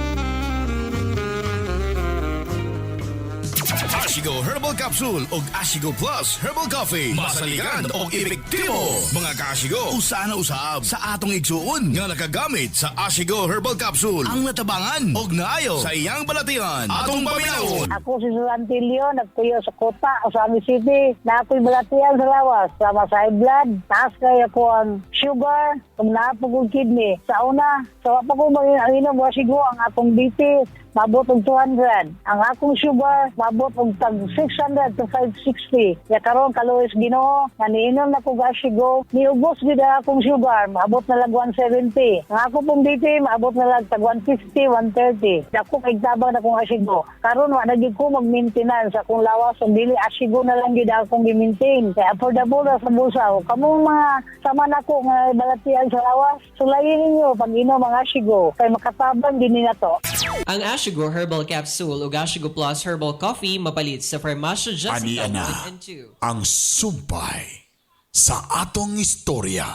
Speaker 12: Ashigo Herbal Capsule o Ashigo Plus Herbal Coffee. Masaligan og epektibo. Mga kaashigo, usa na usab sa atong igsuon nga nakagamit sa Ashigo Herbal Capsule ang natabangan og naayo sa iyang balatian. Atong paminawon.
Speaker 13: Ako si Susan Tilio, nagtuyo sa Kota, Ozamiz City. Na ako'y balatian sa lawas. Sama sa high blood, taas kay ako ang sugar, kung naapog kong kidney. Sa una, sa wa pa ko mag-inom, wasigo ang akong BP, mabot og 200. Ang akong sugar, mabot og tag 600 to 560. Ya karon kaluoy Ginoo, nga niinom na ko asigo, niubos gid ang akong sugar, maabot na lag 170. Ang ako pong BP, maabot na lag tag 150, 130. Dako kay tabang na kong asigo. Karon wa na gyud ko mag-maintenance akong lawas ug dili asigo na lang gyud akong gi-maintain. Kay affordable ra sa bulsa. O, Kamong mga sama nako nga balatian sa lawas, sulayin ninyo pag inom ang asigo kay makatabang din ni nato.
Speaker 14: Ang Ashigo Herbal Capsule ug Ashigo Plus Herbal Coffee mapalit sa Farmasya
Speaker 3: Ani
Speaker 14: Jessica
Speaker 3: ana
Speaker 14: 1 and 2.
Speaker 3: ang sumpay sa atong istorya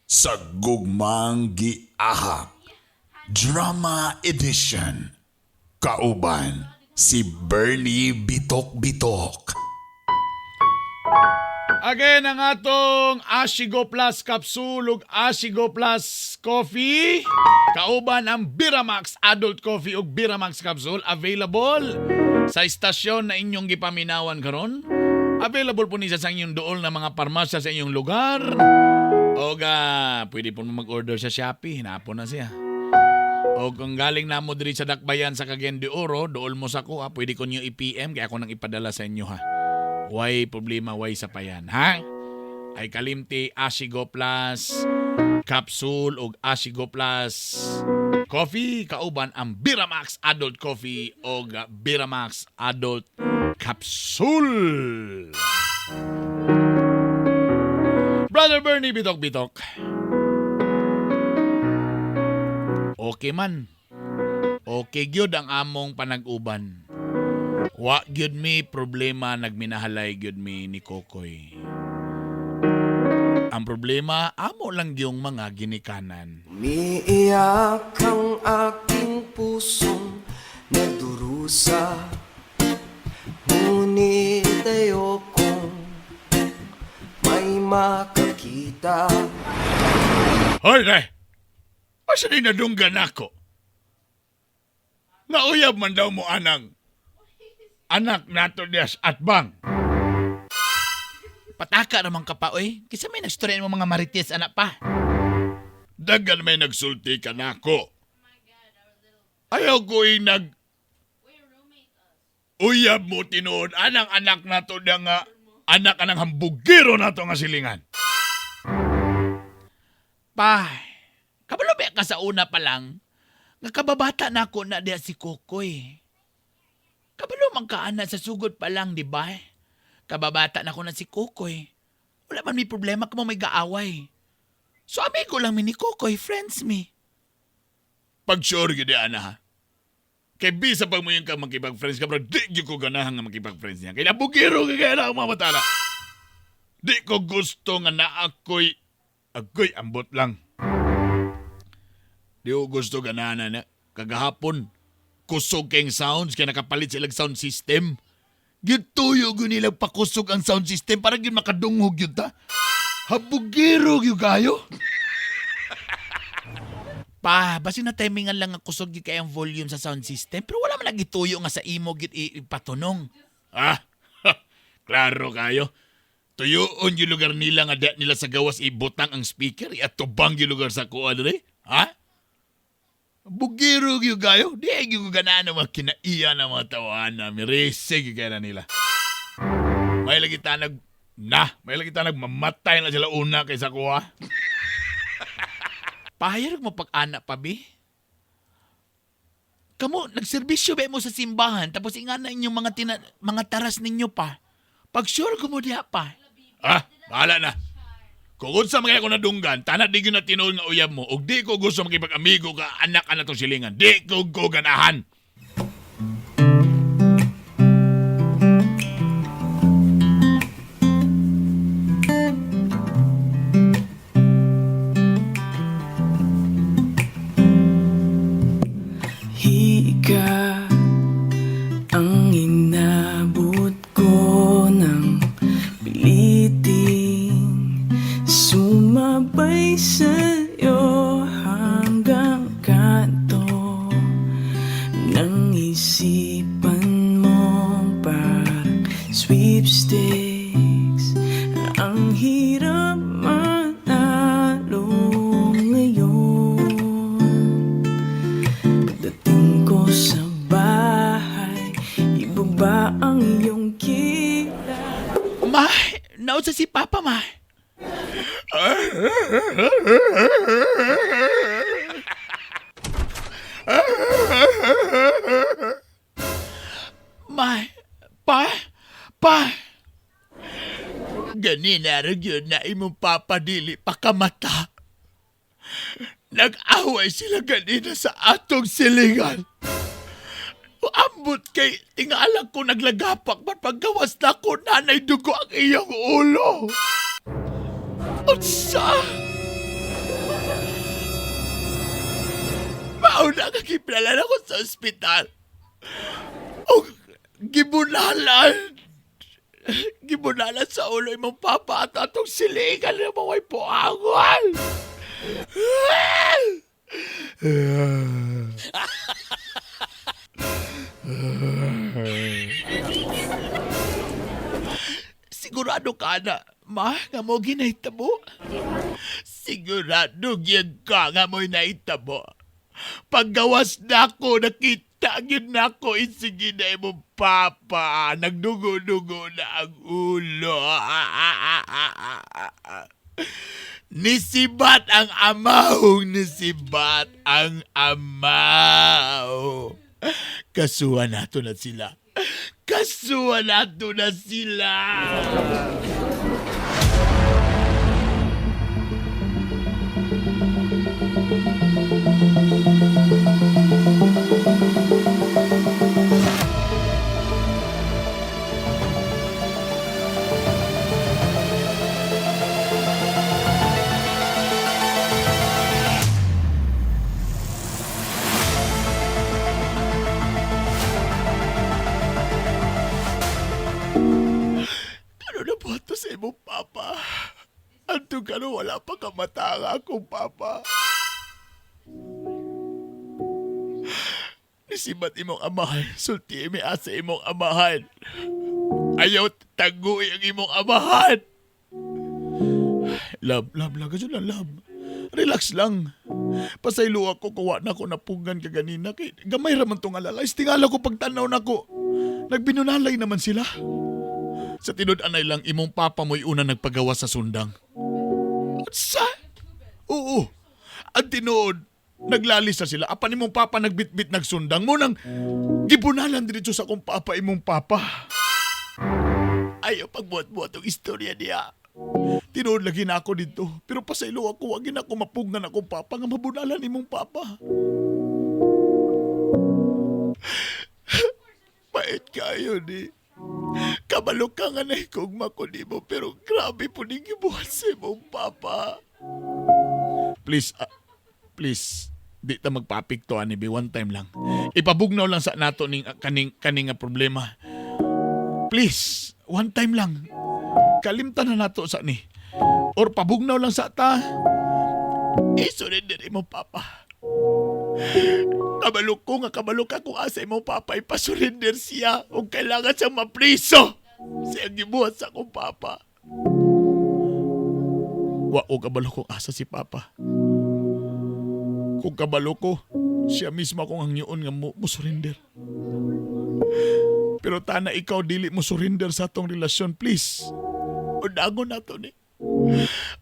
Speaker 3: sa Gugmang Giahak Drama Edition. Kauban si Bernie Bitok Bitok.
Speaker 4: Again, ang atong Ashigo Plus Capsule ug Ashigo Plus Coffee. Kauban ang Biramax Adult Coffee ug Biramax Capsule available sa istasyon na inyong gipaminawan karon. Available po niya sa inyong dool na mga parmasya sa inyong lugar. O pwede po mo mag-order sa Shopee, hinapon na siya. O kung galing na mo diri sa Dakbayan sa Cagayan de Oro, dool mo sa ko ha, pwede ko niyo i-PM kaya ako nang ipadala sa inyo ha. Way problema, way sa payan, ha? Ay kalimti Ashigo Plus Capsule og Ashigo Plus Coffee kauban ang Biramax Adult Coffee og Biramax Adult Capsule. Brother Bernie, bitok bitok. Okay man. Okay gyud ang among panag-uban. Wa gyud mi problema, nagminahalay gyud mi ni Kokoy. Ang problema amo lang yung mga ginikanan.
Speaker 2: Umiiyak ang aking pusong nagdurusa. Ngunit ayokong may makakita.
Speaker 4: Hoy, day! Asa ni nadunggan ako? Nauyab man daw mo anang anak nato dias at bang.
Speaker 9: Pataka naman ka pa, oy. Kisa may nagstorya mo mga marites, anak pa.
Speaker 4: Dagan may nagsulti ka nako. Ayaw ko nag uyab mo tinuod anang anak nato niya nga anak anang hambugiro nato nga silingan.
Speaker 9: Pa, kabalo ba ka sa una pa lang? Nga kababata na ako na diya si Kokoy. Kabalo man ka ana sa sugod pa lang, di ba? Kababata na ako na si Kokoy. Wala man may problema kamo may gaaway. So amigo lang mi ni Kokoy, friends mi.
Speaker 4: Pag sure gyud ana ha. Kay bisa pag mo yung ka makipag-friends ka, bro, di gyud ko ganahan nga makipag-friends niya. Kay nabugiro ka kaya na akong mga matala. Di ko gusto nga na ako'y, ako'y ambot lang. Di ko gusto ganahan na kagahapon. Kusog kayong sounds, kaya nakapalit silang sound system. Gituyo gyud nila pakusog ang sound system para gyud makadungog gyud ta. Habugiro gyud kayo.
Speaker 9: Pa, basi na timingan lang ang kusog gyud kay ang volume sa sound system, pero wala man nagituyo nga sa imo gyud ipatunong.
Speaker 4: Ah, klaro kayo.
Speaker 9: Tuyoon yung lugar nila nga di nila sa gawas ibutang ang speaker iatubang yung lugar sa kuha dre. Ha? Bugiro gyud kayo. Di gyud ko ganaan ang mga kinaiya ng mga tawahan na. Mirisig gyud kayo na nila. May lagi tanag na, may lagi tanag mamatay na sila una kaysa kuha. Pahayag mo pag-ana pa, bi? Kamo, nagserbisyo ba mo sa simbahan tapos ingana inyong mga mga taras ninyo pa. Pag sure ko mo diha pa. Ah, bahala na. Kung unsa man kaya ko nadunggan, tanad di gyud na tinuod nga uyab mo ug di ko gusto makipag-amigo ka anak ka na tong silingan. Di ko ko ganahan.
Speaker 15: Higa ang inabot ko ng pilitin. Sumabay sa'yo hanggang kanto ng isipan mo, parang sweepstakes. Ang hirap manalo ngayon. Pagdating ko sa bahay, ibaba ang iyong kilay.
Speaker 9: Ma, nausa si Papa, ma. Ma, pa, pa. Ganina ra gyud na imong papa dili pa kamata. Nag-away sila ganina sa atong silingan. Ambot kay tingala ko naglagapak man paggawas na ko nanay dugo ang iyang ulo. Unsa? Mauna ka kiplalan ako sa ospital. O gibunalan. Gibunalan sa ulo imong papa at atong silingan na maway puangon. Sigurado ka na, ma, nga mo ginahitabo. Sigurado gyud ka nga mo'y nahitabo. Paggawas na ako, nakita gyud na ako, isige na imong papa. Nagdugo-dugo na ang ulo. Nisibat ang amaw, nisibat ang amaw. Kasuhan nato na sila. Kasuhan nato na sila. Ano na po ito sa imong papa? Anto ka na wala pa kamatanga akong papa. Nisibat imong amahan, sulti mi asa imong amahan. Ayaw tagui ang imong amahan. Love, love, love. Kasi lang, love. Relax lang. Pasaylo ako, kuwa na ko napugan ka ganina. Kay, gamay raman tong alalay. Tingala ko pagtanaw nako. Nagbinunalay naman sila. Sa tinud-anay lang, imong papa mo'y una nagpagawa sa sundang. Sa? Oo. Ang tinuod, naglalisa sila. Apan imong papa nagbitbit nagsundang mo nang gibunalan diretso sa akong papa imong papa. Ayaw pagbuhat-buhat ang istorya niya. Tinuod lagi na ako dito. Pero pasaylo ako, wag na ako mapugngan akong papa nga mabunalan imong papa. Pait kayo ni. Kabalo ka nga na hikugma ko nimo pero grabe po ning gibuhat sa imong papa. Please, please, di ta magpapikto ani bi one time lang. Ipabugnaw lang sa nato ning kaning kaning nga problema. Please, one time lang. Kalimtan na nato sa ni. Or pabugnaw lang sa ta. I-surrender imong papa. Kabalo ko nga kabalo ka kung asa imong papa ipasurrender siya ug kailangan siyang mapriso. Siya gibuhat sa akong papa.
Speaker 4: Wa ko kabalo kung asa si Papa. Kung kabalo ko, siya mismo akong hangyoon nga mo surrender. Pero tana ikaw dili mo surrender sa atong relasyon, please. Undangon na to ni.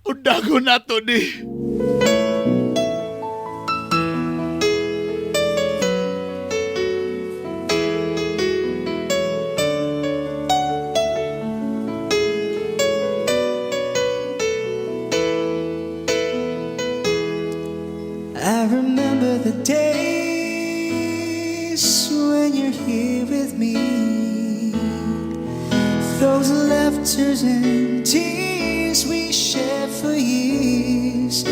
Speaker 4: Undangon na to ni.
Speaker 2: I remember the days when you're here with me. Those laughters and tears we shared for years.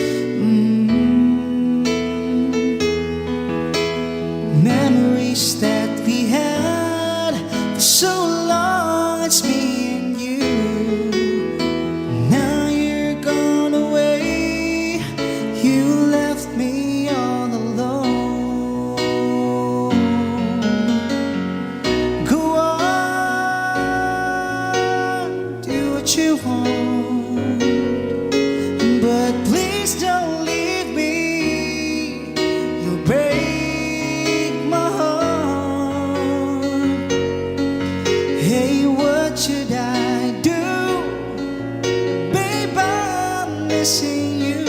Speaker 2: Memories that we had for so long, it's me and you. Now you're gone away. You left me all alone. Go on, do what you want, but please don't leave me. You'll break my heart. Hey, what should I do? Babe, I'm missing you.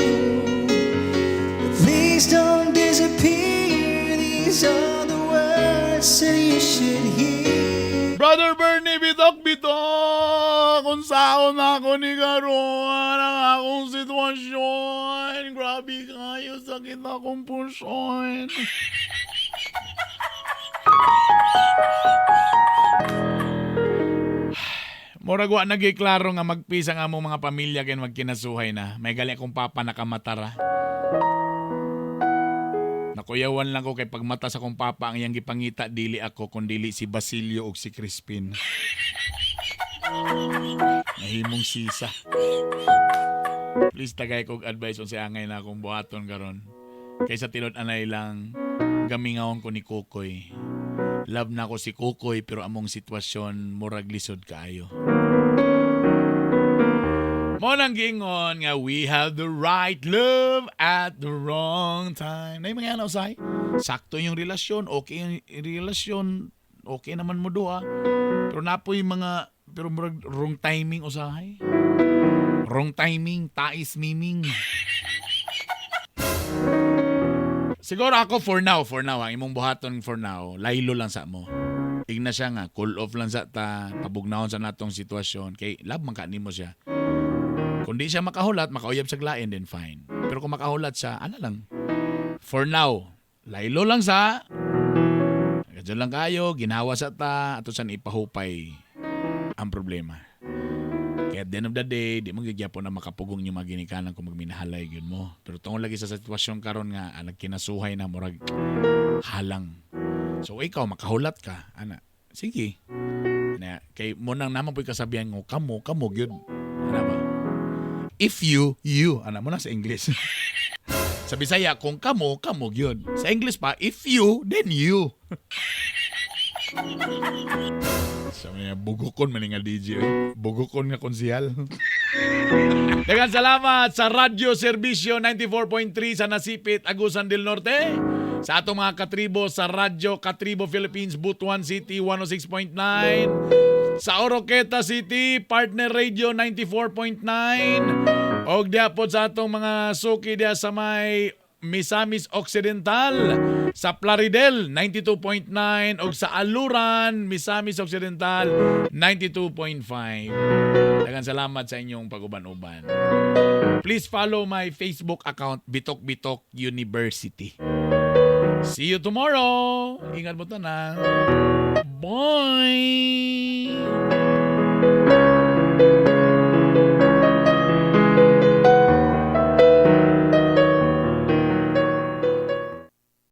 Speaker 2: Please don't disappear. These are the words that you should hear.
Speaker 4: Brother Bernie, bitok bitok! Kung saon ako ni karon ang akong sitwasyon. Grabe kayo, sakit akong puson. Murag wa nagiklaro nga magpisa nga among mga pamilya kay magkinasuhay na. May gali akong papa nakamatara. Nakuyawan lang ko kay pagmata sa akong papa ang iyang gipangita dili ako kun dili si Basilio ug si Crispin. Nahimong sisa. Please tagay kog advice unsay angay na akong buhaton karon. Kaysa tinud anay lang gamingawon ko ni Kokoy. Love na ko si Kokoy pero among sitwasyon murag lisod kaayo. Mo nang giingon nga we have the right love at the wrong time. Nay mga ano say? Sakto yung relasyon, okay yung relasyon, okay naman mo duha. Pero napoy mga pero murag wrong timing usahay. Wrong timing, tais miming. Siguro ako for now, ang imong buhaton for now, laylo lang sa mo. Igna siya nga, cool off lang sa ta, pabugnahon sa natong sitwasyon. Kay love man ka nimo siya. Kung di siya makahulat, makauyab sa lain, then fine. Pero kung makahulat siya, ano lang. For now, laylo lang sa, Kadyo lang kayo, ginawa sa ta, ato san ipahupay ang problema. Kaya at the end of the day, di mo gigyapon na makapugong yung mga ginikanan kung magminahalay yun mo. Pero tungod lagi sa sitwasyon karon nga nagkinasuhay na murag halang. So ikaw makahulat ka, ana. Sige. Na kay mo nang naman po'y kasabihan ngo kamo, kamo gyud. Ana ba? If you, you, ana mo na sa English. Sa Bisaya, kung kamo, kamo gyud. Sa English pa, if you, then you. Sa mga bugokon man nga DJ. Eh. Bugokon nga konsihal. Daghang salamat sa Radyo Serbisyo 94.3 sa Nasipit, Agusan del Norte. Sa atong mga katribo sa Radyo Katribo Philippines, Butuan City 106.9. Sa Oroqueta City, Partner Radio 94.9. Og diya po sa atong mga suki diya sa may Misamis Occidental, sa Plaridel 92.9 ug sa Aluran, Misamis Occidental 92.5. Daghang salamat sa inyong pag-uban-uban. Please follow my Facebook account Bitok Bitok University. See you tomorrow. Ingat mo tanan. Bye.